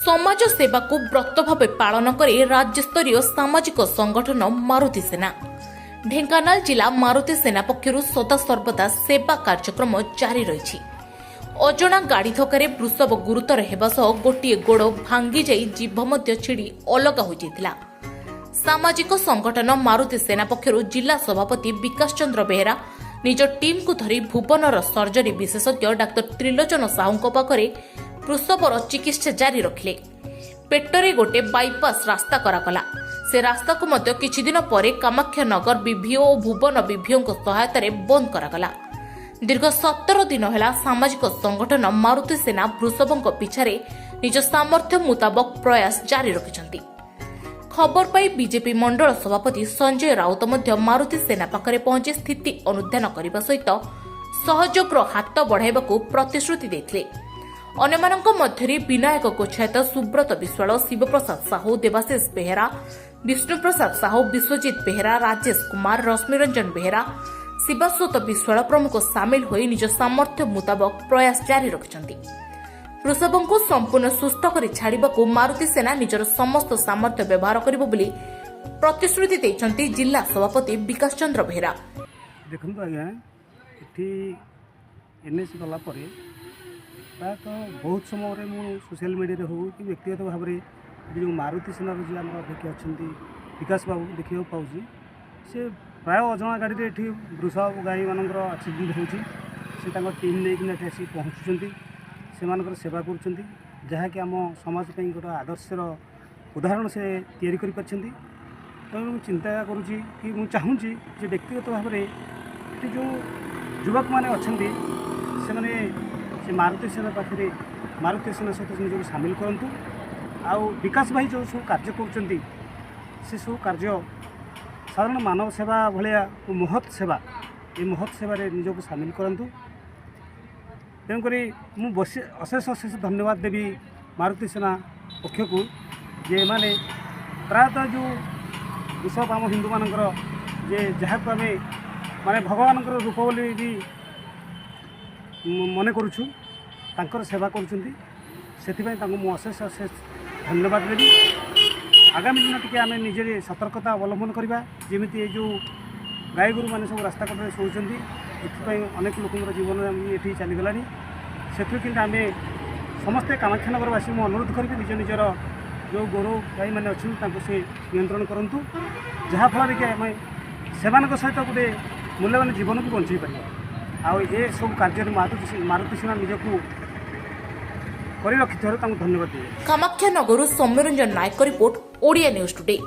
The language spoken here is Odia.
ସମାଜ ସେବାକୁ ବ୍ରତ ଭାବେ ପାଳନ କରି ରାଜ୍ୟସ୍ତରୀୟ ସାମାଜିକ ସଂଗଠନ ମାରୁତି ସେନା। ଢେଙ୍କାନାଳ ଜିଲ୍ଲା ମାରୁତି ସେନା ପକ୍ଷରୁ ସଦାସର୍ବଦା ସେବା କାର୍ଯ୍ୟକ୍ରମ ଜାରି ରହିଛି। ଅଜଣା ଗାଡ଼ି ଧକ୍କାରେ ବୃଷଭ ଗୁରୁତର ହେବା ସହ ଗୋଟିଏ ଗୋଡ଼ ଭାଙ୍ଗିଯାଇ ଜିଭ ମଧ୍ୟ ଛିଡ଼ି ଅଲଗା ହୋଇଯାଇଥିଲା। ସାମାଜିକ ସଂଗଠନ ମାରୁତି ସେନା ପକ୍ଷରୁ ଜିଲ୍ଲା ସଭାପତି ବିକାଶ ଚନ୍ଦ୍ର ବେହେରା ନିଜ ଟିମ୍କୁ ଧରି ଭୁବନର ସର୍ଜରୀ ବିଶେଷଜ୍ଞ ଡାକ୍ତର ତ୍ରିଲୋଚନ ସାହୁଙ୍କ ପାଖରେ ବୃଷଭର ଚିକିତ୍ସା ଜାରି ରଖିଲେ। ପେଟରେ ଗୋଟେ ବାଇପାସ୍ ରାସ୍ତା କରାଗଲା। ସେ ରାସ୍ତାକୁ ମଧ୍ୟ କିଛିଦିନ ପରେ କାମାକ୍ଷାନଗର ବିଭିଓ ଓ ଭୁବନ ବିଭିଓଙ୍କ ସହାୟତାରେ ବନ୍ଦ କରାଗଲା। ଦୀର୍ଘ 17 ଦିନ ହେଲା ସାମାଜିକ ସଂଗଠନ ମାରୁତି ସେନା ବୃଷଭଙ୍କ ପିଛାରେ ନିଜ ସାମର୍ଥ୍ୟ ମୁତାବକ ପ୍ରୟାସ ଜାରି ରଖିଛନ୍ତି। ଖବର ପାଇ ବିଜେପି ମଣ୍ଡଳ ସଭାପତି ସଞ୍ଜୟ ରାଉତ ମଧ୍ୟ ମାରୁତି ସେନା ପାଖରେ ପହଞ୍ଚି ସ୍ଥିତି ଅନୁଧ୍ୟାନ କରିବା ସହିତ ସହଯୋଗର ହାତ ବଢ଼ାଇବାକୁ ପ୍ରତିଶ୍ରୁତି ଦେଇଥିଲେ। ଅନ୍ୟମାନଙ୍କ ମଧ୍ୟରେ ବିନାୟକ ଗୋଛାୟତ, ସୁବ୍ରତ ବିଶ୍ୱାଳ, ଶିବପ୍ରସାଦ ସାହୁ, ଦେବାଶିଷ ବେହେରା, ବିଷ୍ଣୁପ୍ରସାଦ ସାହୁ, ବିଶ୍ୱଜିତ ବେହେରା, ରାଜେଶ କୁମାର, ରଶ୍ମିରଞ୍ଜନ ବେହେରା, ଶିବାସ୍ୱତ ବିଶ୍ୱାଳ ପ୍ରମୁଖ ସାମିଲ ହୋଇ ନିଜ ସାମର୍ଥ୍ୟ ମୁତାବକ ପ୍ରୟାସ ଜାରି ରଖିଛନ୍ତି। ବୃଷଭଙ୍କୁ ସମ୍ପୂର୍ଣ୍ଣ ସୁସ୍ଥ କରି ଛାଡ଼ିବାକୁ ମାରୁତି ସେନା ନିଜର ସମସ୍ତ ସାମର୍ଥ୍ୟ ବ୍ୟବହାର କରିବ ବୋଲି ପ୍ରତିଶ୍ରୁତି ଦେଇଛନ୍ତି ଜିଲ୍ଲା ସଭାପତି ବିକାଶ ଚନ୍ଦ୍ର ବେହେରା। ଦେଖନ୍ତୁ ଆଜ୍ଞା, ଏଠି ଏନ୍ଏସି ଗଲା ପରେ ପ୍ରାୟତଃ ବହୁତ ସମୟରେ ମୁଁ ସୋସିଆଲ ମିଡ଼ିଆରେ ହେଉ କି ବ୍ୟକ୍ତିଗତ ଭାବରେ ଏଠି ଯେଉଁ ମାରୁତି ସେନାର ଯିଏ ଆମର ଅଧ୍ୟକ୍ଷ ଅଛନ୍ତି ବିକାଶ ବାବୁ, ଦେଖିବାକୁ ପାଉଛି, ସେ ପ୍ରାୟ ଅଜଣା ଗାଡ଼ିରେ ଏଠି ବୃଷଭ ଗାଈମାନଙ୍କର ଆକ୍ସିଡେଣ୍ଟ ହେଉଛି। ସେ ତାଙ୍କ ଟିମ୍ ନେଇକିନା ଏଠି ଆସିକି ପହଞ୍ଚୁଛନ୍ତି, ସେମାନଙ୍କର ସେବା କରୁଛନ୍ତି, ଯାହାକି ଆମ ସମାଜ ପାଇଁ ଗୋଟେ ଆଦର୍ଶର ଉଦାହରଣ ସେ ତିଆରି କରିପାରିଛନ୍ତି। ତେଣୁ ମୁଁ ଚିନ୍ତା କରୁଛି କି ମୁଁ ଚାହୁଁଛି ଯେ ବ୍ୟକ୍ତିଗତ ଭାବରେ ଏଠି ଯେଉଁ ଯୁବକମାନେ ଅଛନ୍ତି, ସେମାନେ ସେ ମାରୁତି ସେନା ପାଖରେ, ମାରୁତି ସେନା ସହିତ ନିଜକୁ ସାମିଲ କରନ୍ତୁ। ଆଉ ବିକାଶ ଭାଇ ଯେଉଁ ସବୁ କାର୍ଯ୍ୟ କରୁଛନ୍ତି, ସେସବୁ କାର୍ଯ୍ୟ ସାଧାରଣ ମାନବ ସେବା ଭଳିଆ ମହତ୍ ସେବା। ଏ ମହତ୍ ସେବାରେ ନିଜକୁ ସାମିଲ କରନ୍ତୁ। ତେଣୁକରି ମୁଁ ବସି ଅଶେଷ ଅଶେଷ ଧନ୍ୟବାଦ ଦେବି ମାରୁତି ସେନା ପକ୍ଷକୁ ଯେ ଏମାନେ ପ୍ରାୟତଃ ଯେଉଁ ବୃଷଭ ଆମ ହିନ୍ଦୁମାନଙ୍କର ଯେ ଯାହାକୁ ଆମେ ମାନେ ଭଗବାନଙ୍କର ରୂପ ବୋଲି ବି ମନେ କରୁଛୁ, ତାଙ୍କର ସେବା କରୁଛନ୍ତି। ସେଥିପାଇଁ ତାଙ୍କୁ ମୁଁ ଅଶେଷ ଅଶେଷ ଧନ୍ୟବାଦ ଦେବି। ଆଗାମୀ ଦିନ ଟିକେ ଆମେ ନିଜେ ସତର୍କତା ଅବଲମ୍ବନ କରିବା। ଯେମିତି ଏ ଯେଉଁ ଗାଈ ଗୋରୁମାନେ ସବୁ ରାସ୍ତା କଡ଼ରେ ଶୋଉଛନ୍ତି, ଏଥିପାଇଁ ଅନେକ ଲୋକଙ୍କର ଜୀବନ ଏଠି ଚାଲିଗଲାଣି। ସେଥିରୁ କିନ୍ତୁ ଆମେ ସମସ୍ତେ କାମାକ୍ଷାନଗରବାସୀ ମୁଁ ଅନୁରୋଧ କରିବି, ନିଜ ନିଜର ଯେଉଁ ଗୋରୁ ଗାଈମାନେ ଅଛନ୍ତି, ତାଙ୍କୁ ସେ ନିୟନ୍ତ୍ରଣ କରନ୍ତୁ, ଯାହାଫଳରେ କି ଆମେ ସେମାନଙ୍କ ସହିତ ଗୋଟେ ମୂଲ୍ୟବାନ ଜୀବନକୁ ବଞ୍ଚେଇ ପାରିବା। ଆଉ ଏସବୁ କାର୍ଯ୍ୟରେ ମାରୁତି ସେନା ନିଜକୁ କରି ରଖିଥିବାରୁ ତାଙ୍କୁ ଧନ୍ୟବାଦ ଦିଏ। କାମାକ୍ଷାନଗରରୁ Soumyaranjan Nayak report, Odia news today.